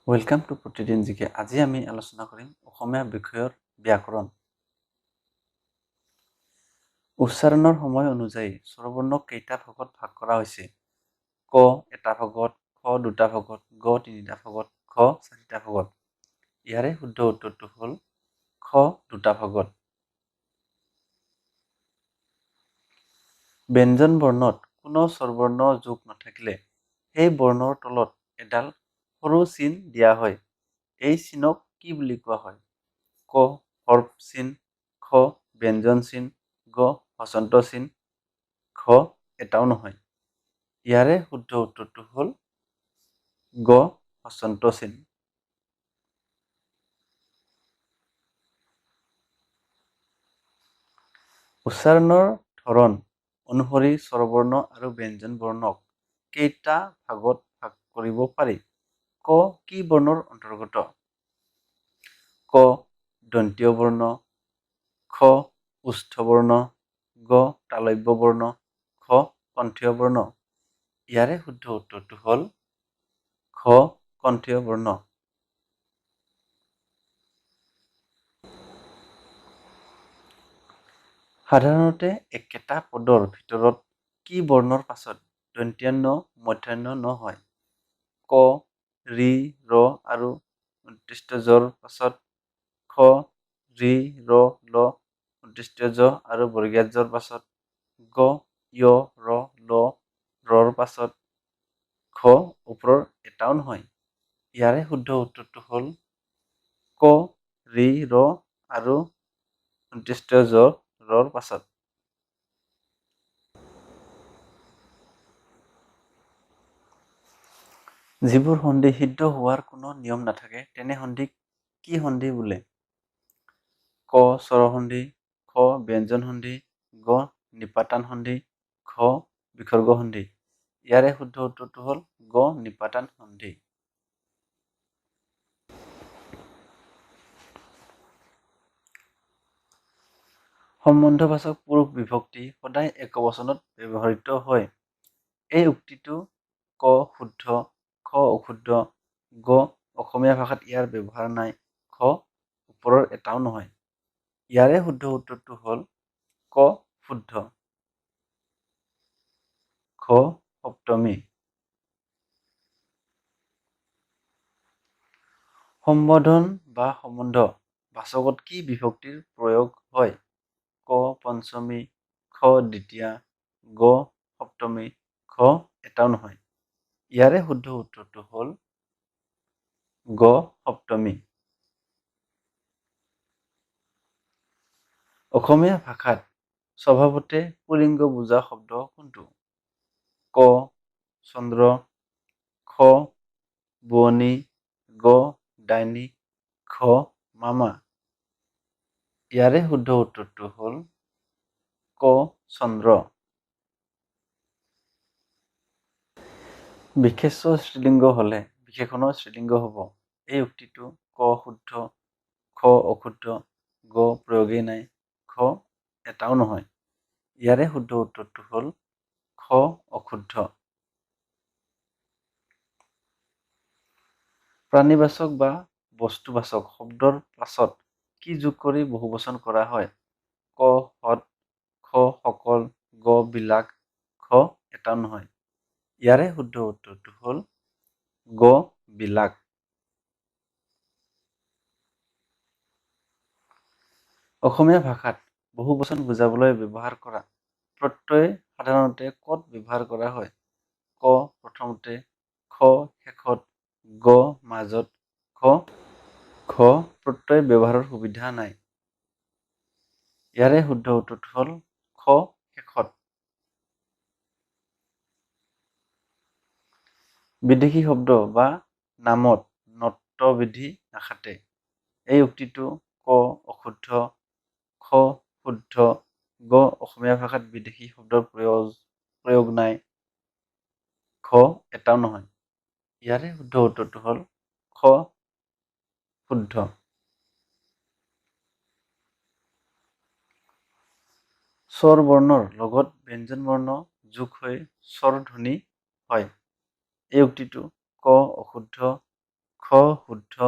Welcome to প্ৰতিদিন জিকে। আজি আমি আলোচনা কৰিম অসমীয়া বিষয়ৰ ব্যাকৰণ। উচ্চাৰণৰ সময় অনুযায়ী স্বৰবৰ্ণক কেইটা ভাগত ভাগ কৰা হৈছে? ক এটা ভাগত, খ দুটা ভাগত, গ তিনিটা ভাগত, ঘ চাৰিটা ভাগত। ইয়াৰে শুদ্ধ উত্তৰটো হ'ল খ দুটা ভাগত। ব্যঞ্জন বৰ্ণত কোনো স্বৰবৰ্ণ যোগ নাথাকিলে সেই বৰ্ণৰ তলত এডাল সৰু চিন দিয়া হয়। এই চিনক কি বুলি কোৱা হয়? ক হৰফ চিন, খ ব্যঞ্জন চিন, গ হচন্ত চিন, ঘ এটাও নহয়। ইয়াৰে শুদ্ধ উত্তৰটো হ'ল গ হচন্ত চিন। উচ্চাৰণৰ ধৰণ অনুসৰি স্বৰবৰ্ণ আৰু ব্যঞ্জন বৰ্ণক কেইটা ভাগত ভাগ কৰিব পাৰি? ক কি বৰ্ণৰ অন্তৰ্গত? ক দন্তীয় বৰ্ণ, খ ওষ্ঠ বৰ্ণ, গ তালব্য বৰ্ণ, ঘ কণ্ঠীয় বৰ্ণ। ইয়াৰে শুদ্ধ উত্তৰটো হ'ল ঘ কণ্ঠীয় বৰ্ণ। সাধাৰণতে একেটা পদৰ ভিতৰত কি বৰ্ণৰ পাছত দন্ত্য ন মূৰ্ধণ্য ন হয়? ক, ঋ, ৰ আৰু অন্ত্যেষ্টি জ ৰ পাছত, খ, ঋ, ৰ, ল, অন্ত্যেষ্টি জ আৰু বৰ্গীয়া জ ৰ পাছত, গ, য়, ৰ, ল, ৰ পাছত, ঘ ওপৰৰ এটাও নহয়। ইয়াৰে শুদ্ধ উত্তৰটো হ'ল ক, ঋ, ৰ আৰু অন্ত্যেষ্টি জ ৰ পাছত। যিবোৰ সন্ধি সিদ্ধ হোৱাৰ কোনো নিয়ম নাথাকে তেনে সন্ধিক কি সন্ধি বোলে? ক স্বৰসন্ধি, খ ব্যঞ্জন সন্ধি, গ নিপাতান সন্ধি, ঘ বিসৰ্গ সন্ধি। ইয়াৰে শুদ্ধ উত্তৰটো হ'ল গ নিপাতান সন্ধি। সম্বন্ধবাচক পুৰুষ বিভক্তি সদায় একবচনত ব্যৱহৃত হয়। এই উক্তিটো ক শুদ্ধ, খ অশুদ্ধ, গ অসমীয়া ভাষাত ইয়াৰ ব্যৱহাৰ নাই, ঘ ওপৰৰ এটাও নহয়। ইয়াৰে শুদ্ধ উত্তৰটো হ'ল ক শুদ্ধ, ঘ সপ্তমী। সম্বোধন বা সম্বন্ধ বাচকত কি বিভক্তিৰ প্ৰয়োগ হয়? ক পঞ্চমী, খ দ্বিতীয়া, গ সপ্তমী, ঘ এটাও নহয়। ইয়াৰে শুদ্ধ উত্তৰটো হ'ল গ সপ্তমী। অসমীয়া ভাষাত স্বভাৱতে পুল্লিংগ বুজা শব্দ কোনটো? ক চন্দ্ৰ, খ বোৱনী, গ ডাইনী, ঘ মামা। ইয়াৰে শুদ্ধ উত্তৰটো হ'ল ক চন্দ্ৰ। বিশেষ্য স্ত্ৰীলিংগ হ'লে বিশেষণো স্ত্ৰীলিংগ হ'ব। এই উক্তিটো ক শুদ্ধ, খ অশুদ্ধ, গ প্ৰয়োগেই নাই, ঘ এটাও নহয়। ইয়াৰে শুদ্ধ উত্তৰটো হ'ল খ অশুদ্ধ। প্ৰাণীবাচক বা বস্তুবাচক শব্দৰ পাছত কি যোগ কৰি বহুবচন কৰা হয়? ক হত, খ সকল, গ বিলাক, ঘ এটাও নহয়। ইয়াৰে শুদ্ধ উত্তৰটো হ'ল গ বিলাক। অসমীয়া ভাষাত বহুবচন বুজাবলৈ ব্যৱহাৰ কৰা প্ৰত্যয় সাধাৰণতে ক'ত ব্যৱহাৰ কৰা হয়? ক প্ৰথমতে, খ শেষত, গ মাজত, ঘ প্ৰত্যয় ব্যৱহাৰৰ সুবিধা নাই। ইয়াৰে শুদ্ধ উত্তৰটো হ'ল খ শেষত। বিদেশী শব্দ বা নামত ণত্ববিধি নাখাটে। এই উক্তিটো ক অশুদ্ধ, খ শুদ্ধ, গ অসমীয়া ভাষাত বিদেশী শব্দৰ প্ৰয়োগ নাই, ঘ এটাও নহয়। ইয়াৰে শুদ্ধ উত্তৰটো হ'ল খ শুদ্ধ। স্বৰ বৰ্ণৰ লগত ব্যঞ্জন বৰ্ণ যোগ হৈ স্বৰধ্বনি হয়। এই উক্তিটো ক অশুদ্ধ, খ খ শুদ্ধ,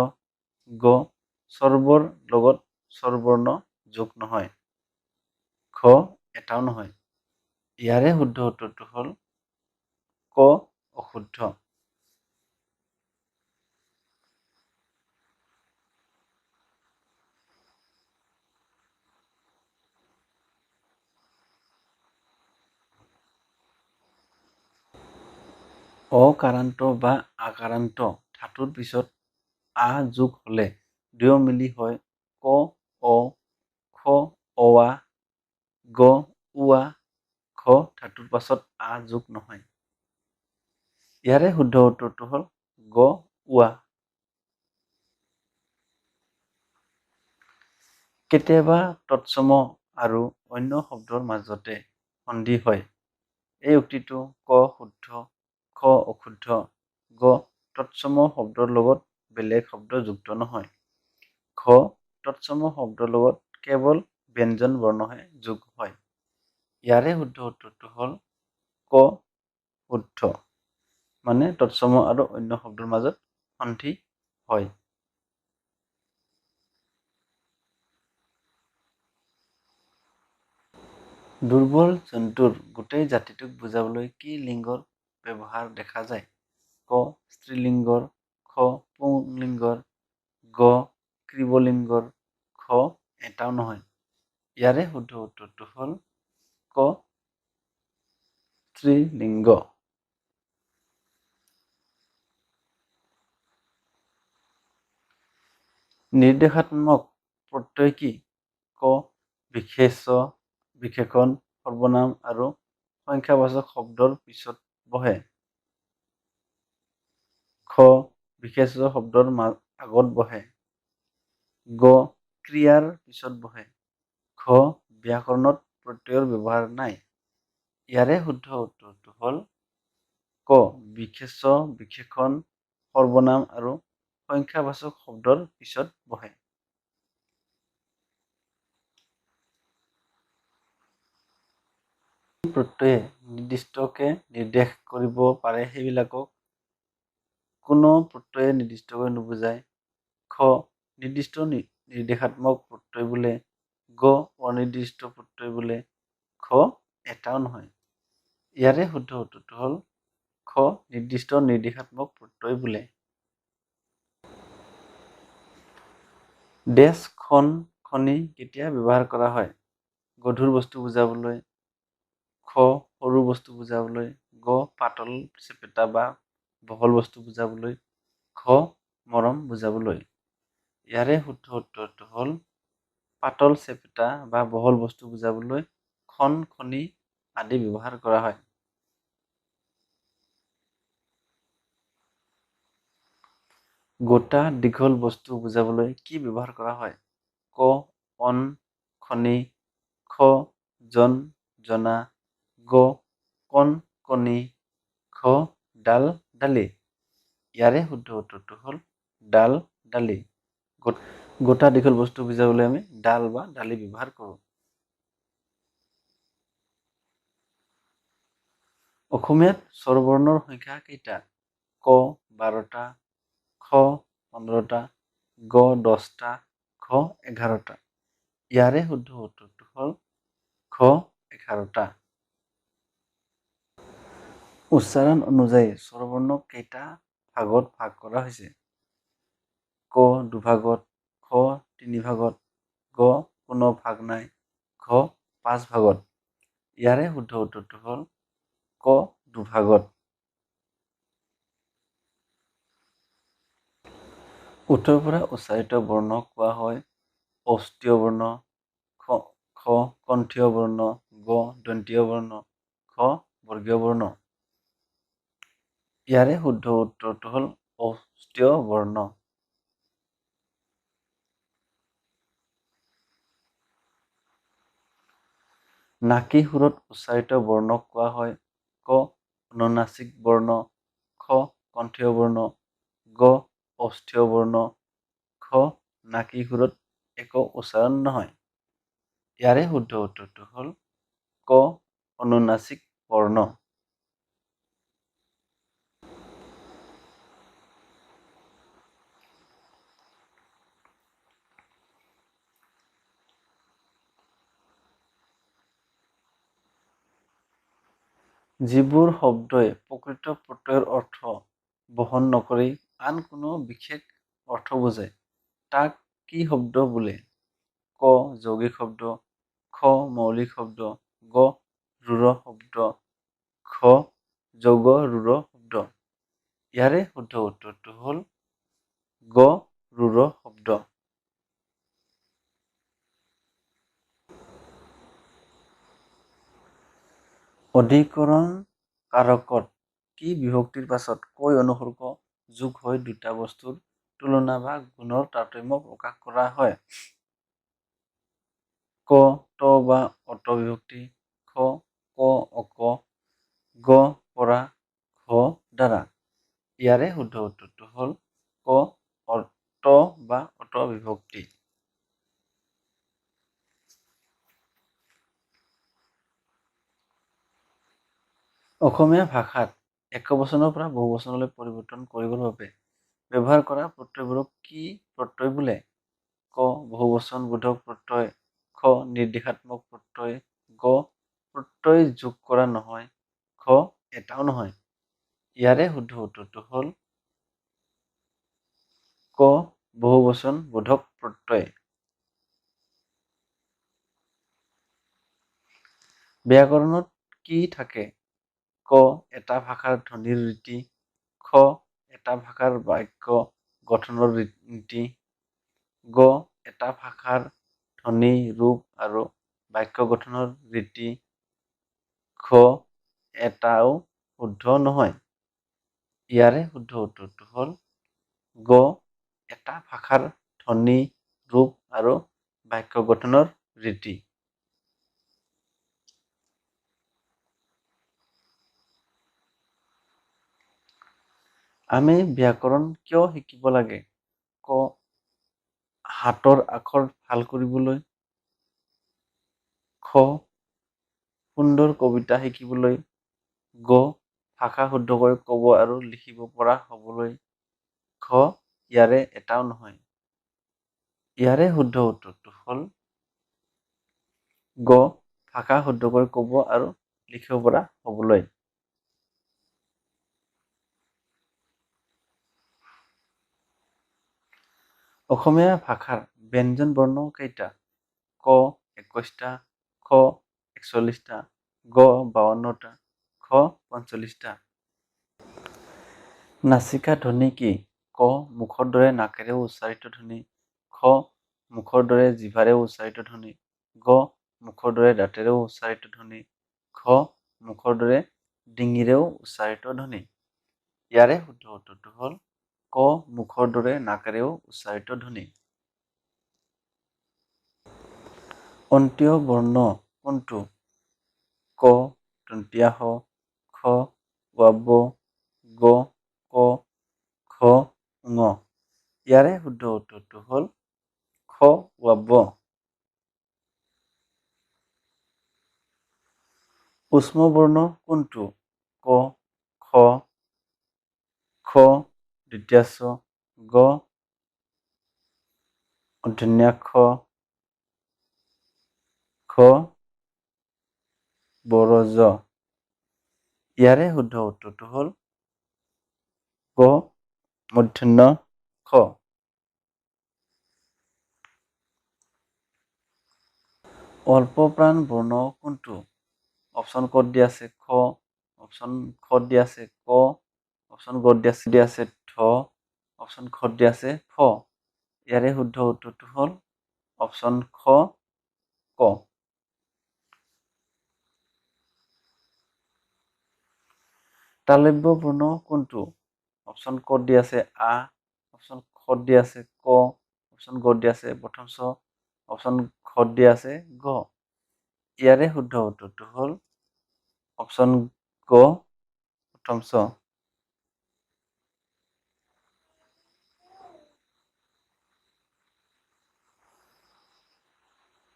গ স্বৰবৰ লগত স্বৰবৰ্ণ যোগ নহয়, ঘ এটাও নহয়। ইয়াৰে শুদ্ধ উত্তৰটো হ'ল ক অশুদ্ধ। অকাৰান্ত বা আকাৰান্ত ধাতুৰ পিছত আ যোগ হ'লে দুয়ো মিলি হয় ক অ, খ অ আ, গ উ আ, ঘ ধাতুৰ পাছত আ যোগ নহয়। ইয়াৰে শুদ্ধ উত্তৰটো হ'ল গ উ আ। কেতিয়াবা তৎসম আৰু অন্য শব্দৰ মাজতে সন্ধি হয়। এই উক্তিটো ক শুদ্ধ, খ অশুদ্ধ, গ তৎসম শব্দৰ লগত বেলেগ শব্দ যুক্ত নহয়, ঘ তৎসম শব্দৰ লগত কেৱল ব্যঞ্জন বৰ্ণহে যোগ হয়। ইয়াৰে শুদ্ধ উত্তৰটো হ'ল ক শুদ্ধ, মানে তৎসম আৰু অন্য শব্দৰ মাজত সন্ধি হয়। দুৰ্বল জন্তুৰ গোটেই জাতিটোক বুজাবলৈ কি লিংগৰ ব্যৱহাৰ দেখা যায়? ক স্ত্ৰীলিংগৰ, খ পুংলিংগৰ, গ ক্লীবলিংগৰ, ঘ এটাও নহয়। ইয়াৰে শুদ্ধ উত্তৰটো হ'ল ক স্ত্ৰীলিংগ। নিৰ্দেশাত্মক প্ৰত্যয় কি? ক বিশেষ্য, বিশেষণ, সৰ্বনাম আৰু সংখ্যাবাচক শব্দৰ পিছত বহে। খ বিশেষ্য শব্দৰ আগত বহে। গ ক্ৰিয়াৰ পিছত বহে। ঘ ব্যাকৰণত প্ৰত্যয়ৰ ব্যৱহাৰ নাই। ইয়াৰে শুদ্ধ উত্তৰটো হ'ল ক বিশেষ্য, বিশেষণ, সৰ্বনাম আৰু সংখ্যাবাচক শব্দৰ পিছত বহে। প্ৰত্যয়ে নিৰ্দিষ্টকে নিৰ্দেশ কৰিব পাৰে সেইবিলাকক কোনো প্ৰত্যয়ে নিৰ্দিষ্টকৈ নুবুজায়। খ নিৰ্দিষ্ট নিৰ্দেশাত্মক প্ৰত্যয় বোলে, গ অনিৰ্দিষ্ট প্ৰত্যয় বোলে, ঘ এটাও নহয়। ইয়াৰে শুদ্ধ উত্তৰটো হ'ল খ নিৰ্দিষ্ট নিৰ্দেশাত্মক প্ৰত্যয় বোলে। ডেছ খন খনি কেতিয়া ব্যৱহাৰ কৰা হয়? গধুৰ বস্তু বুজাবলৈ, খ সৰু বস্তু বুজাবলৈ, গ পাতল চেপেটা বা বহল বস্তু বুজাবলৈ, ঘ মৰম বুজাবলৈ। ইয়াৰে শুদ্ধ উত্তৰটো হ'ল পাতল চেপেটা বা বহল বস্তু বুজাবলৈ খন খনি আদি ব্যৱহাৰ কৰা হয়। গোটা দীঘল বস্তু বুজাবলৈ কি ব্যৱহাৰ কৰা হয়? ক অন খনি, খ জন জনা, গ কণ কণি, ঘ ডাল ডালি। ইয়াৰে শুদ্ধ উত্তৰটো হ'ল ডাল ডালি। গোটা দীঘল বস্তু বুজাবলৈ আমি ডাল বা ডালি ব্যৱহাৰ কৰোঁ। অসমীয়াত স্বৰবৰ্ণৰ সংখ্যা কেইটা? ক 12টা, খ 15টা, গ 10টা, ঘ 11টা। ইয়াৰে শুদ্ধ উত্তৰটো হ'ল ঘ 11টা। উচ্চাৰণ অনুযায়ী স্বৰবৰ্ণ কেইটা ভাগত ভাগ কৰা হৈছে? ক দুভাগত, খ তিনি ভাগত, গ কোনো ভাগ নাই, ঘ 5 ভাগত। ইয়াৰে শুদ্ধ উত্তৰটো হ'ল ক দুভাগত। ওঁঠৰ পৰা উচ্চাৰিত বৰ্ণ কোৱা হয় ঔষ্ঠীয় বৰ্ণ, খ কণ্ঠীয় বৰ্ণ, গ দন্তীয় বৰ্ণ, ঘ বৰ্গীয় বৰ্ণ। ইয়াৰে শুদ্ধ উত্তৰটো হ'ল ঔষ্ঠীয় বৰ্ণ। নাকী সুৰত উচ্চাৰিত বৰ্ণক কোৱা হয় ক অনুনাসিক বৰ্ণ, খ কণ্ঠীয় বৰ্ণ, গ ঔষ্ঠীয় বৰ্ণ, ঘ নাকী সুৰত একো উচ্চাৰণ নহয়। ইয়াৰে শুদ্ধ উত্তৰটো হ'ল ক অনুনাসিক বৰ্ণ। যিবোৰ শব্দই প্ৰকৃত প্ৰত্যয়ৰ অৰ্থ বহন নকৰি আন কোনো বিশেষ অৰ্থ বুজায় তাক কি শব্দ বোলে? ক যৌগিক শব্দ, খ মৌলিক শব্দ, গ ৰূঢ় শব্দ, ঘ যৌগ ৰূঢ় শব্দ। ইয়াৰে শুদ্ধ উত্তৰটো হ'ল গ ৰূঢ় শব্দ। অধিকৰণ কাৰকত কি বিভক্তিৰ পাছত কৈ অনুসৰ্গ যোগ হৈ দুটা বস্তুৰ তুলনা বা গুণৰ তাৰতম্য প্ৰকাশ কৰা হয়? ক ত বা অত বিভক্তি, খ ক অক, গ পৰা, ঘ দ্বাৰা। ইয়াৰে শুদ্ধ উত্তৰটো হ'ল ক ত বা অত বিভক্তি। অসমীয়া ভাষাত একবচনৰ পৰা বহুবচনলৈ পৰিৱৰ্তন কৰিবৰ বাবে ব্যৱহাৰ কৰা প্ৰত্যয়বোৰক কি প্ৰত্যয় বোলে? ক বহুবচনবোধক প্ৰত্যয়, খ নিৰ্দেশাত্মক প্ৰত্যয়, গ প্ৰত্যয় যোগ কৰা নহয়, ঘ এটাও নহয়। ইয়াৰে শুদ্ধ উত্তৰটো হ'ল ক বহুবচনবোধক প্ৰত্যয়। ব্যাকৰণত কি থাকে? ক এটা ভাষাৰ ধ্বনিৰ ৰীতি, খ এটা ভাষাৰ বাক্য গঠনৰ নীতি, গ এটা ভাষাৰ ধ্বনি ৰূপ আৰু বাক্য গঠনৰ ৰীতি, ঘ এটাও শুদ্ধ নহয়। ইয়াৰে শুদ্ধ উত্তৰটো হ'ল গ এটা ভাষাৰ ধ্বনি ৰূপ আৰু বাক্য গঠনৰ ৰীতি। আমি ব্যাকৰণ কিয় শিকিব লাগে? ক হাতৰ আখৰ ভাল কৰিবলৈ, খ সুন্দৰ কবিতা শিকিবলৈ, গ ভাষা শুদ্ধকৈ ক'ব আৰু লিখিব পৰা হ'বলৈ, ঘ ইয়াৰে এটাও নহয়। ইয়াৰে শুদ্ধ উত্তৰটো হ'ল গ ভাষা শুদ্ধকৈ ক'ব আৰু লিখিব পৰা হ'বলৈ। অসমীয়া ভাষাৰ ব্যঞ্জন বৰ্ণ কেইটা? ক 21টা, খ 41টা, গ 52টা, ঘ 45টা। নাসিকা ধ্বনি কি? ক মুখৰ দৰে নাকেৰেও উচ্চাৰিত ধ্বনি, খ মুখৰ দৰে জিভাৰেও উচ্চাৰিত ধ্বনি, গ মুখৰ দৰে দাঁতেৰেও উচ্চাৰিত ধ্বনি, ঘ মুখৰ দৰে ডিঙিৰেও উচ্চাৰিত ধ্বনি। ইয়াৰে শুদ্ধ উত্তৰটো হ'ল ক মুখৰ দৰে নাকেৰেও উচ্চাৰিত ধ্বনি। অন্ত্য বৰ্ণ কোনটো? ক দন্তীয়া স, খ ৱাব্য, গ ক, ঘ ঙ। ইয়াৰে শুদ্ধ উত্তৰটো হ'ল খ ৱাব্য। ঊষ্ম বৰ্ণ কোনটো? ক খ, খ দ্বিতীয় চ, গ মূৰ্ধণ্য খ, ঘ বৰ জ। ইয়াৰে শুদ্ধ উত্তৰটো হ'ল গ মূৰ্ধণ্য খ। অল্পপ্ৰাণ বৰ্ণ কোনটো? অপশ্যন ক'ত দিয়া আছে খ, অপশ্যন খ দিয়া আছে ক, অপশ্যন গ দিয়া আছে ধ, অপশ্যন খ দিয়া আছে ফ। ইয়াৰে শুদ্ধ উত্তৰটো হ'ল অপশ্যন খ ক। তালব্য বৰ্ণ কোনটো? অপশ্যন ক দিয়া আছে আ, অপশ্যন খ দিয়া আছে ক, অপশ্যন গ দিয়া আছে প্ৰথম চ, অপশ্যন খ দিয়া আছে গ। ইয়াৰে শুদ্ধ উত্তৰটো হ'ল অপশ্যন গ প্ৰথম চ।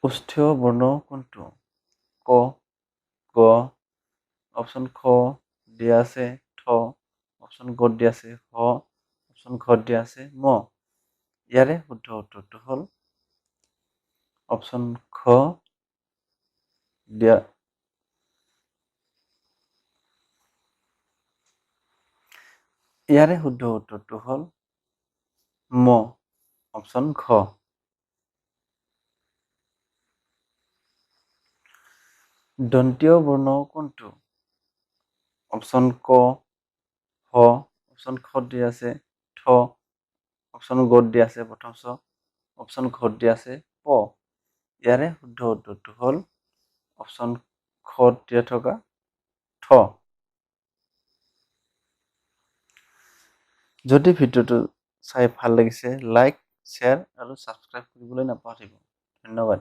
ওষ্ঠ্য বৰ্ণ কোনটো? ক গ, অপশ্যন খ দিয়া আছে থ, অপশ্যন গ দিয়া আছে হ, অপশ্যন ঘ দিয়া আছে ম। ইয়াৰে শুদ্ধ উত্তৰটো হ'ল অপশ্যন খ দিয়া ইয়াৰে শুদ্ধ উত্তৰটো হ'ল ম, অপচন ঘ। দন্তীয় বৰ্ণ কোনটো? অপচন ক হ, অপচন খ দিয়া আছে থ, অপচন গত দিয়া আছে প্ৰথম চ, অপচন ঘত দিয়া আছে প। ইয়াৰে শুদ্ধ উত্তৰটো হ'ল অপচন খ দিয়া থকা থ। যদি ভিডিঅ'টো চাই ভাল লাগিছে, লাইক, শ্বেয়াৰ আৰু ছাবস্ক্ৰাইব কৰিবলৈ নাপাহৰিব। ধন্যবাদ।